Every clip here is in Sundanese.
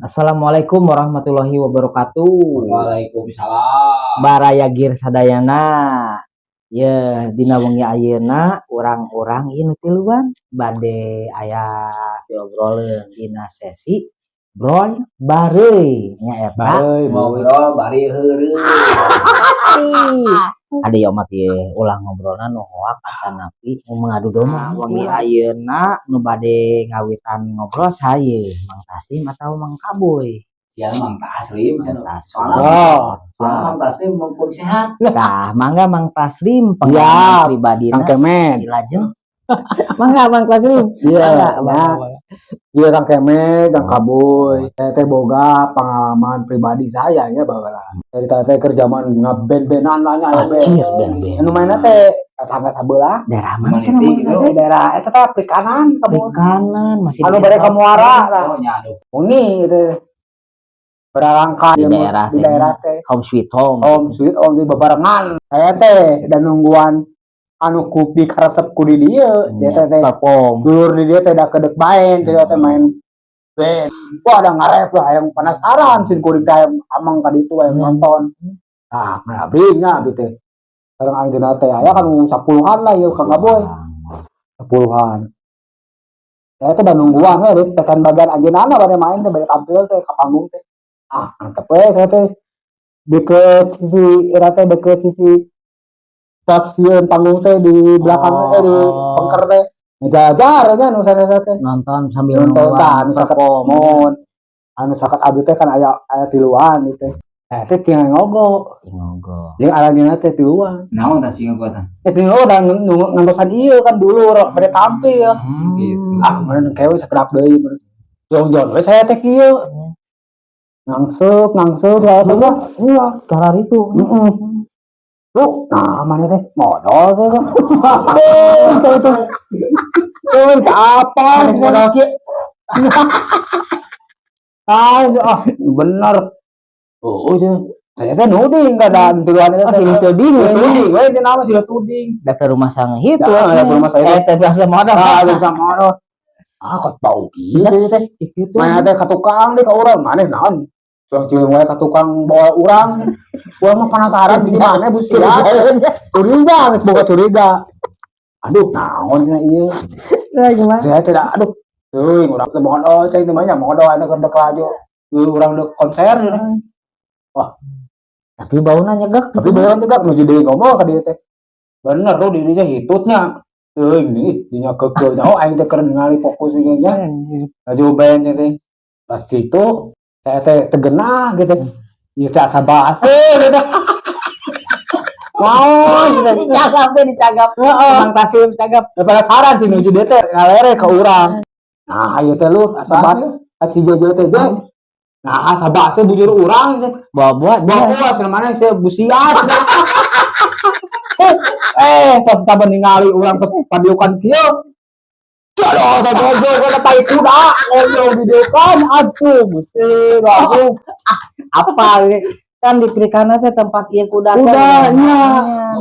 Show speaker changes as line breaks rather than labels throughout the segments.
Assalamualaikum warahmatullahi wabarakatuh.
Waalaikumsalam.
Baraya Gir sadayana. Ye, dina wengi ayeuna urang-urang ieu nu tiluan bade aya diobrolkeun dina sesi Brol Bareuy nya eta.
Bareuy.
Ngobrol bari heureuy.
Kade omat ye, ulah ngobrolna nu hoak atanapi nu mengadu domba. Wengi ayeuna nu bade ngawitan ngobrol saye, Mang Taslim atau Mang Kaboy?
Ya, Mang Taslim
Mang
cenah.
Taslim.
Soalnya
Oh,
soalnya Mang Taslim mumpung sehat.
Tah, mangga Mang Taslim, pengalaman
Siap.
pribadina.
Kang Kemen.
Dilajeng. Mangga, Mang Taslim.
Iya,
Mangga,
ya.
mangga, mangga.
Iya, Kang Kemen, Kang Kaboy. Saya teh boga pengalaman pribadi saya ya baheula. Dari teh keur zaman ngeband-bandan lah nya aya band.
Anjir, band-band.
Anu mainna teh tetangga sabelah.
Daerah mana
Mana
cenah, Mang
gitu?
Taslim?
Di daerah eta teh perikanan kamu.
Perikanan masih
Anu
di
bade ka muara lah.
Oh nya, aduh.
Wengi itu. Berangkat
Di daerah
di
teh.
Daerah teh.
Home sweet home.
Home sweet home di bebarengan. Saya teh dan nungguan anu kupi karesep ku di dieu. Dia teh teh
Perform.
Dulur di dia teh da kedek main, teh teh main band. Wah, ada ngarep lah, yang penasaran sin kuring teh hayang amang ka ditu hayang nonton. Nah, ngabri nya abi teh. Sareng anjeunna teh aya kan 10-an lah ieu, Kang Kaboy. 10-an. Saya teh da nungguan we tekan bagian anjeunna bade main teh, bade tampil teh ka panggung teh. Ah, mantep we saya teh deket sisi era teh, deket sisi stasiun panggung teh, di belakang teh, di pengker teh ngejajar nya nu sanes teh.
Nonton sambil
nonton
nungguan
tah anu caket
perform.
Mon anu caket abi teh kan aya aya tiluan gitu teh teh cingogo.
Cingogo.
Jeung aranjeunna teh tiluan.
Naon tah cingogo tah?
Eh, cingogo dan ngantosan ieu kan dulu bade tampil.
Gitu.
Ah, mana kewe sakedap deui jong-jong we saya teh kieu ngangseup ngangseup saya teh mah. Iya.
Karar itu.
Heeh. Tuh, nah mana teh modal teh kan. Eh, itu itu. Tuh, apa?
Modal kieu.
Ah, ah, bener. Oh, iya. Saya teh nuding kada tiluan eta
Oh,
teh.
silih tuding we.
Tuding, we teh nama silih tuding.
Da ke rumah sang itu.
Ya, da ke rumah saya.
Eh, teh biasa modal.
Ah, bisa modal. Ah, kok bau kieu teh.
Itu.
Mana teh ka tukang deui ka urang, maneh naon? Tukang cileung wae ka tukang bawa urang. Urang mah penasaran bisi maneh busia. Curiga, geus boga curiga. Aduh, naon cenah ieu?
Lah, gimana?
Saya tidak, aduh. Teuing urang teh modal cai teh mah nya modal anu keur dek laju. Urang dek konser cenah.
Tapi bauna nyegek.
Tapi bayaran juga nu jadi ngomong ka dieu teh. Bener tuh di dinya hitutnya. Teuing nih, dinya keukeuh nya. Oh, aing teh keur ningali fokus ieu nya. Laju band teh. Pasti itu saya teh tegenah gitu. Ieu teh asa base gitu. Naon gitu.
Dicagap deh, dicagap.
Heeh.
Mang Taslim cagap.
Da penasaran sih nuju dia teh ngalere ke urang. Nah, ieu teh lu asa bat si Jojo teh je. Nah, asa base bujur urang teh.
Bawa-bawa.
Bawa cenah mana sia busiat. Eh, pas taba ningali urang pas padiukan kieu. Jodoh, teh goblok kana tai kuda, ngoyo didiukan atuh Gusti, langsung
Apa kan di perikanan teh tempat ieu kuda teh.
Kuda nya.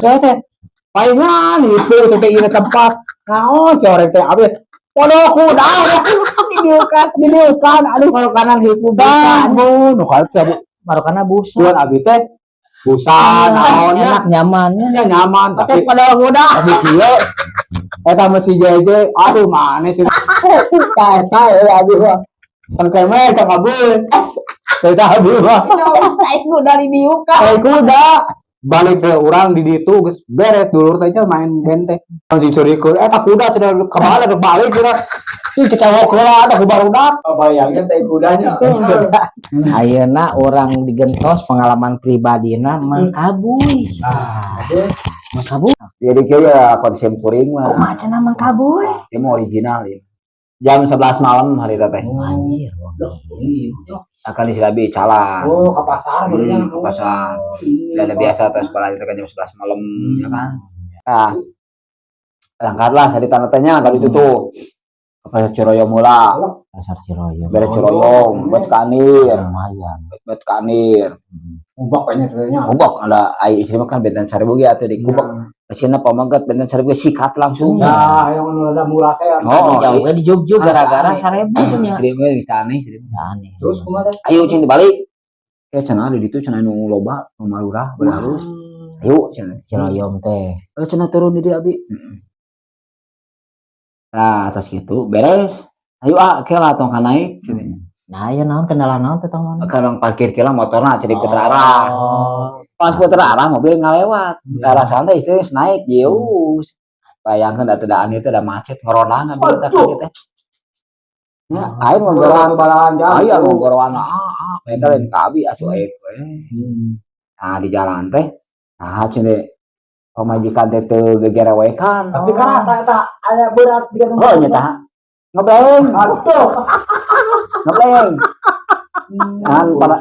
Saya teh palingan itu teh ieu tempat. Naon si orang teh abis. Waduh, kuda
Didiukan.
Didiukan, aduh.
Marokanan hipu busa.
Bangun, nu teh
Marokana busa.
Bulan abi teh busa naonnya.
Enak nyamannya.
Nya nyaman
tapi
tapi
pada kuda.
Tapi kieu eta mah si JJ, aduh mana sih eta eta ya abi mah kan kemer ka kabul eta abi mah.
Tai kuda didiukan.
Tai kuda balik ke urang di ditu geus beres dulur teh nya main band teh langsung curikur eta kuda cenah kemana ke balik cenah ih cecewok heula ada ku barudak.
Bayangnya tai kudanya.
Ayeuna urang digentos pengalaman pribadina Mang Kabuy. Mang Kabuy.
Jadi kayak konsep kuring mah.
Kumaha cenah, Mang Kabuy?
Dia mau original ya. Jam 11 malam hari teh.
Anjir.
Akan di Silabi calan.
Oh, ke pasar.
Ke pasar. Gak ada biasa terus sekolah itu kan jam 11 malam ya kan. Nah, berangkatlah saya tanda tanya tadi itu tuh. Ke Pasar Ciroyom heula.
Pasar Ciroyom.
Beres Ciroyom, buat ka Anir,
Lumayan.
Buat ka Anir.
Ubak kayaknya katanya.
Kubak ada ai istri mah kan benten 1000 ge atuh di kubak. Kasihna pameget benten 1000 ge sikat langsung.
Ya, yang anu rada murah teh.
Oh,
Jauh di Jogja gara-gara
Aneh.
1000 nya.
Istri mah geus aneh istri mah.
Ya, aneh.
Terus kumaha teh?
Ayo cing dibalik. Ya cenah di ditu cenah nu loba, nu marurah, halus. Ayo cenah.
Ciroyom teh.
Eh, cenah turun di dieu abi. Heeh. Nah, terus gitu beres. Ayo ah, ke lah tong naik gitu.
Nah, ya naon kendala naon teh tong mana?
Kadang parkir kela motorna jadi puter arah.
Oh.
Pas puter arah mobil ngalewat. Arah sana istri geus naik jauh. Bayangkeun da teu da itu ada macet ngeronang abi eta
Aduh.
teh. Ya, aing mau goroan
balahan jalan.
aya mau goroan ah, ah, eta lain ka abi asup aya we. Nah, di jalan teh nah cenah pamajikan teh teu gegerewekan.
Tapi karasa eta aya berat di
Oh, nya tah. Ngebleng,
Aduh.
ngebleng. Kan pada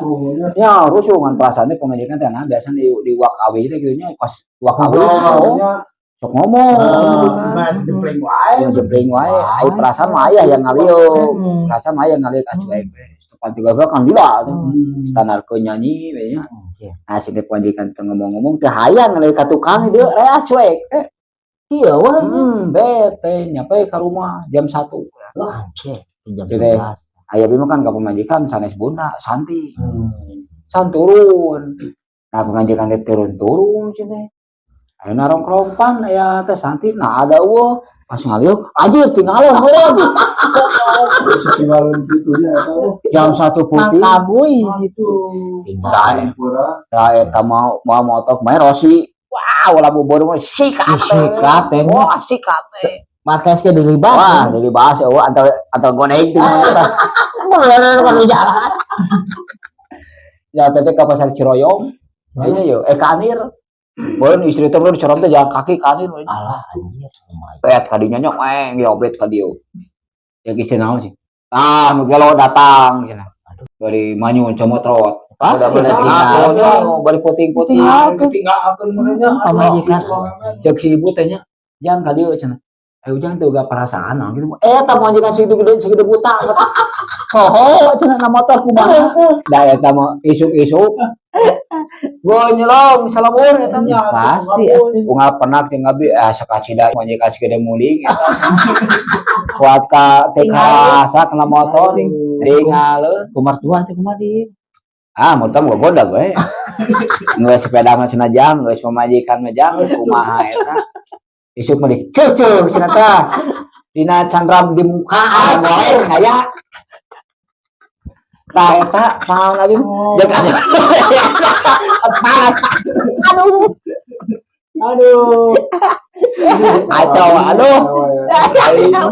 ya rusuh kan perasaannya pamajikan teh nah biasa di wak awe teh kitu nya kos wak awe
Oh, nya.
sok ngomong gitu kan.
Mas jepling wae.
Yang jebling wae, ai perasaan mah aya yang ngaliuk. Perasaan mah aya ngaliuk acuek we. Setepan tiga kan lila tuh. Standar ke nyanyi we nya. Nah, si teh pamajikan teh ngomong-ngomong teh hayang ngaliuk ka tukang dieu rea cuek. Eh,
Iya wah.
Bete nyampe ka rumah jam 1.
Anjir, jam
Si teh
11.
aya abi mah kan ka pamajikan sanes bunda, santi. San turun. Nah, pamajikan teh turun-turun si teh. Ayeuna rongkrongpan aya teh santi, nah ada eueuh. Pas ngaliuk, anjir tinggalin meureun.
Tinggalin gitu nya eta.
Jam 1 putih.
Mangkabuy gitu.
Nah, nah eta mau mau motor main Rossi. Wah, ulah bubur mah sikat.
Sikat, teh.
Wah, sikat teh.
Marquez ke dilibas.
Wah, jadi bahas eueuh antar antar goneng tuh.
Kalau jalan.
Ya teh ke pasar Ciroyom. Ini yo, eh ka Anir. Boleh istri teh di Ciroyom teh jalan kaki ka Anir.
Alah anjir. Lumayan.
Bet kadinya nyok eng, ya bet ka dieu. Ya geus naon sih. Ah, nu gelo datang cenah. Dari manyun comotrot.
Pasti.
Udah bener
Tinggal.
tinggal, bari puting-puting.
Tinggalkeun meureun.
Pamajikan.
Cek si ibu teh nya, jangan ka dieu cenah. Eh ujang tuh gak perasaan nah, gitu. Eh tah pamajikan segitu gede segitu buta. Poho cenah na motor kumaha. Da eta mah isuk-isuk. Gua nyelong salamur eta mah.
Pasti atuh.
Unggal penak jeung abi ah sakacida pamajikan segede muling eta. Kuat ka teu karasa kena motor tinggaleuh.
Ku mertua teh kumaha di?
Ah, motor mah goda gue. Geus sepeda mah cenah jang, geus pamajikan mah jang, kumaha eta. Isuk mah diceuceuk cenah tah. Dina candra di muka wae ngaya. Tah eta pangalaman abi jeung asup. Panas. Aduh,
Aduh.
kacau aduh.
Aduh.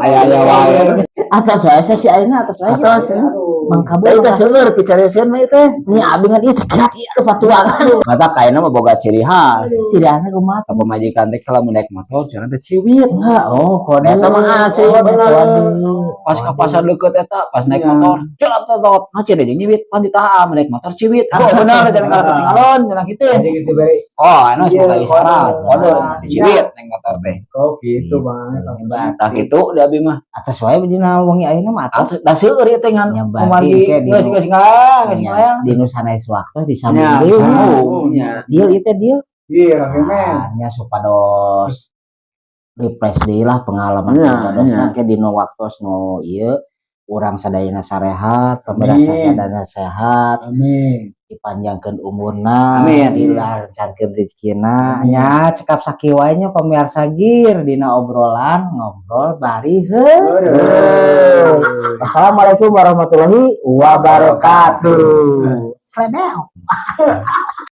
Aya aya wae.
Atas wae si ayeuna atas wae.
Atas ya.
Mangkabu.
Da itu seueur picareuseun mah ieu teh.
Nih abi ngan ieu cekat ieu aduh patuangan.
Mata kaina mah boga ciri khas.
Ciri khasna kumaha?
Ka pamajikan teh kalau naik motor cenah teh ciwit.
Enggak, oh kode.
Eta mah asli
Oh,
bener.
kode.
Pas ke pasar deket eta pas naik
Iya.
motor celat celat nah cenah jeung nyiwit pan ditahan naik motor ciwit oh bener jangan kalau ketinggalan jangan gitu
Jadi gitu beri.
oh anu
Iya,
semoga isyarat
kode.
kode diciwit naik motor teh
Oh gitu bang.
tah kitu di abi mah
Atas wae dina wengi ayeuna mah atas.
atas da seueur ieu teh ngan
Nya berarti
kumargi
engke di
geus geus ngalang geus
Nya,
ngalang
di nu sanes waktu disambung
nya
deui.
disambung nya
Deal ieu teh deal.
Iya, men.
Nah, nya supados refresh deui lah pengalaman
Nya,
supados
nya.
engke dina waktos nu ieu urang sadayana sarehat, pemirsa
Amin.
sadayana sehat,
Amin.
dipanjangkeun umurna,
Amin.
dilancarkeun rezekina. Nya cekap sakieu wae nya pemirsa gir dina obrolan ngobrol bari heuh. Wassalamualaikum warahmatullahi wabarakatuh. Sledeo.